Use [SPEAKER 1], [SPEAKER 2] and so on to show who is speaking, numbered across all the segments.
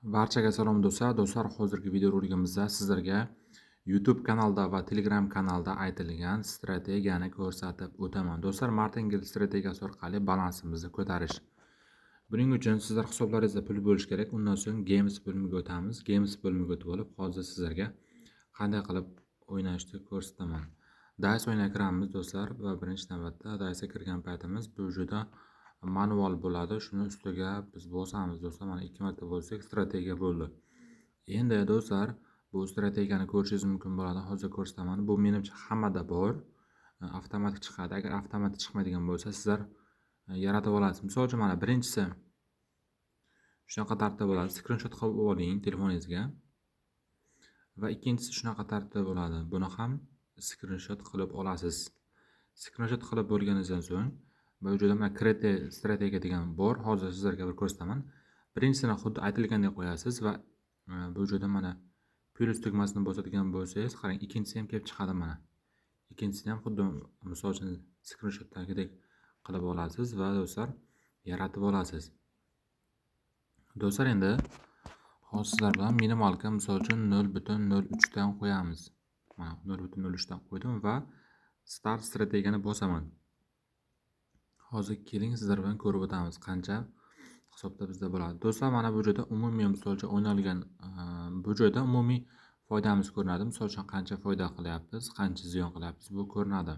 [SPEAKER 1] Barchaga salom, do'stlar. Do'stlar, hozirgi videoroligimizda sizlarga YouTube kanalda va Telegram kanalda aytilgan strategiyani ko'rsatib o'taman. Do'stlar, martingale strategiyasi orqali balansimizni ko'tarish. Buning uchun sizlar hisoblaringizda pul bo'lishi kerak. Undan so'ng Games bo'limiga o'tamiz. Games bo'limiga o'tib olib, hozir sizlarga qanday qilib o'ynashni ko'rsataman. Dice o'yiniga kiramiz, do'stlar, va birinchi navbatda Dice'ga kirgan paytimiz bu juda manual bo'ladi. Shuni ustiga biz bosamiz, do'stlar. Mana, ikki marta bossak, strategiya bo'ldi. Endi, do'stlar, bu strategiyani ko'rishingiz mumkin bo'ladi. Hozir ko'rsataman. Bu, menimcha, hammada bor. Avtomatik chiqadi. Agar avtomatik chiqmaydigan bo'lsa, sizlar yaratib olasiz. Misol uchun, mana, birinchisi shunaqa tartibda bo'ladi. Skrinshot qilib oling telefoningizga. Va ikkinchisi shunaqa tartibda bo'ladi. Buni ham skrinshot qilib olasiz. Skrinshot qilib bo'lganingizdan so'ng bu joyda mana "Create strategiya" degan bor. Hozir sizlarga bir ko'rsataman. Birinchisini xuddi aytilgandek qo'yasiz va bu joyda mana plyus tugmasini bosadigan bo'lsangiz, qarang, ikkinchisi ham kelib chiqadi mana. Ikkinchisini ham xuddi, misol uchun, skrinshotdagidek qilib olasiz va, do'stlar, yaratib olasiz. Do'stlar, endi hozir sizlar bilan минималка, misol uchun, 0.03 dan qo'yamiz. Mana, 0.03 dan qo'ydim va start strategiyani bosaman. Hozir keling, sizlar bilan ko'rib o'tamiz, qancha hisobda bizda bo'ladi. Do'stlar, mana bu joyda umumiy, misol uchun, o'ynalgan bu joyda umumiy foydamiz ko'rinadi. Misol uchun, qancha foyda qilyapmiz, qancha ziyon qilyapmiz, bu ko'rinadi.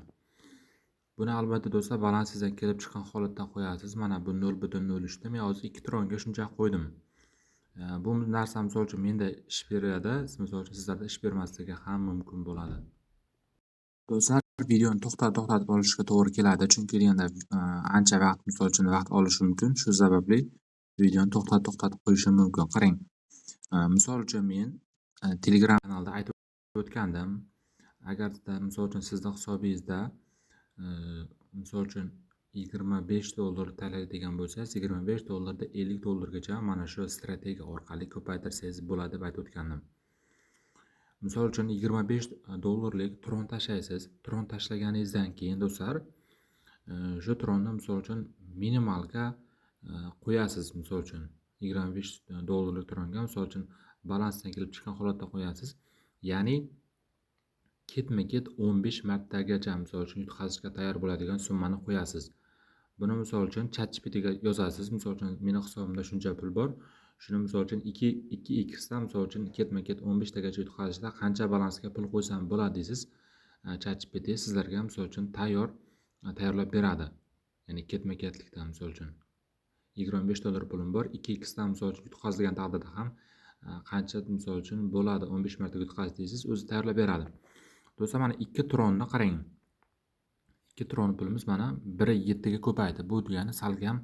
[SPEAKER 1] Buni albatta, do'stlar, balansingizdan kelib chiqqan holatda qo'yasiz. Mana bu 0.03 da men hozir 2 tronga shuncha qo'ydim. Bu narsa, misol uchun, menda ish beradi, misol uchun, sizlarda ish bermasligi ham mumkin bo'ladi. Do'stlar, videoni to'xtatib to'xtatib olishga to'g'ri keladi, chunki deganda ancha vaqt, misol uchun, vaqt olishi mumkin. Shu sababli videoni to'xtatib to'xtatib qo'yishim mumkin. Qarang, misol uchun, men Telegram kanalida aytib o'tgandim. Agarda, misol uchun, sizni hisobingizda, misol uchun, $25 tayyorlaydigan bo'lsangiz, 25 dollarda 50 dollargacha mana shu strategiya orqali ko'paytirsangiz bo'ladi deb aytib o'tgandim. Misol uchun, 25 dollarlik tron tashlaysiz. Tron tashlaganingizdan keyin, do'stlar, shu tronni, misol uchun, минималка qo'yasiz. Misol uchun, 25 dollarlik tronga, misol uchun, balansdan kelib chiqqan holatda qo'yasiz. Ya'ni ketma-ket 15 martagacha, misol uchun, yutqazishga tayyor bo'ladigan summani qo'yasiz. Buni, misol uchun, ChatGPTga yozasiz. Misol uchun, meni hisobimda shuncha pul bor. Shuni, misol uchun, 2 2x dan, misol uchun, ketma-ket 15 tagacha yutqazishda qancha balansga pul qo'ysam bo'ladi deysiz. ChatGPT sizlarga, misol uchun, tayyor tayyorlab beradi. Ya'ni ketma-ketlikda, misol uchun, 25 dollar pulim bor, 2x dan, misol uchun, yutqazilgan taqdirda ham qancha, misol uchun, bo'ladi 15 marta yutqazish deysiz, o'zi tayyorlab beradi. Do'stlar, mana, 2 tronni qarang. 2 tron pulimiz mana 1.7 ga ko'paydi. Bu degani salkam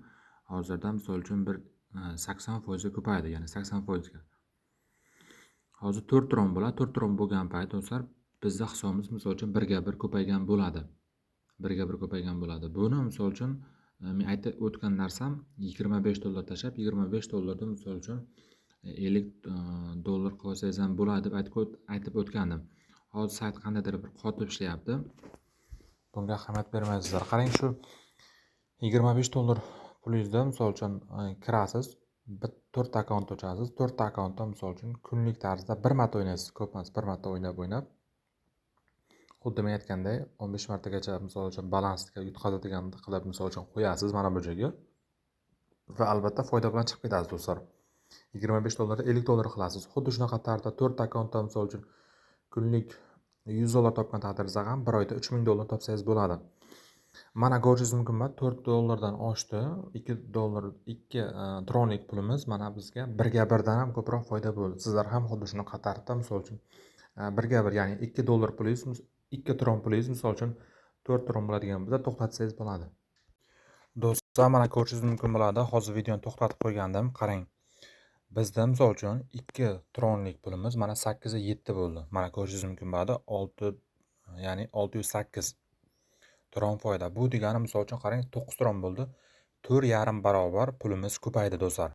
[SPEAKER 1] hozirda, misol uchun, bir 80% ga ko'paydi, ya'ni 80% ga. Hozir 4 tron bo'ladi. 4 tron bo'lgan payt, do'stlar, bizda hisobimiz, misol uchun, 1 ga 1 ko'paygan bo'ladi. 1 ga 1 ko'paygan bo'ladi. Buni, misol uchun, men aytib o'tgan narsam 25 dollar tashlab, 25 dollarda, misol uchun, 50 dollar qilib olsangiz ham bo'ladi deb aytib o'tgandim. Hozir sayt qandaydir bir qotib ishlayapti. Bunga ahamiyat bermaysizlar. Qarang, shu 25 dollar pulingizda, misol uchun, kirasiz, bir to'rtta akkaunt ochasiz. To'rtta akkauntda, misol uchun, kunlik tarzda bir marta o'ynaysiz, ko'p emas, bir marta o'ynab o'ynab, xuddi men aytganday 15 martagacha, misol uchun, balansga yutqazadigan qilib, misol uchun, qo'yasiz mana bu joyga va albatta foyda bilan chiqib ketasiz, do'stlar. 25 dollarda 50 dollar qilasiz. Xuddi shunaqa tarzda to'rtta akkauntdan, misol uchun, kunlik 100 dollar topgan taqdiringizda ham bir oyda 3000 dollar topsangiz bo'ladi. Mana, ko'rishingiz mumkin, 4 dollardan oshdi. 2 dollar, 2 tronlik pulimiz mana bizga 1 ga 1 dan ham ko'proq foyda bo'ldi. Sizlar ham xuddi shunaqa tarzda, misol uchun, 1 ga 1, ya'ni 2 dollar pulingiz, 2 tron pulingiz, misol uchun, 4 tron bo'ladigan bo'lsa, to'xtatsangiz bo'ladi. Do'stlar, mana, ko'rishingiz mumkin bo'ladi. Hozir videoni to'xtatib qo'ygandim. Qarang. Bizda, misol uchun, 2 tronlik pulimiz mana 8,7 bo'ldi. Mana, ko'rishingiz mumkin bo'ladi. 6, ya'ni 608 tron foyda. Bu degani, misol uchun, qarang, 9 tron bo'ldi. 4,5 barobar pulimiz ko'paydi, do'stlar.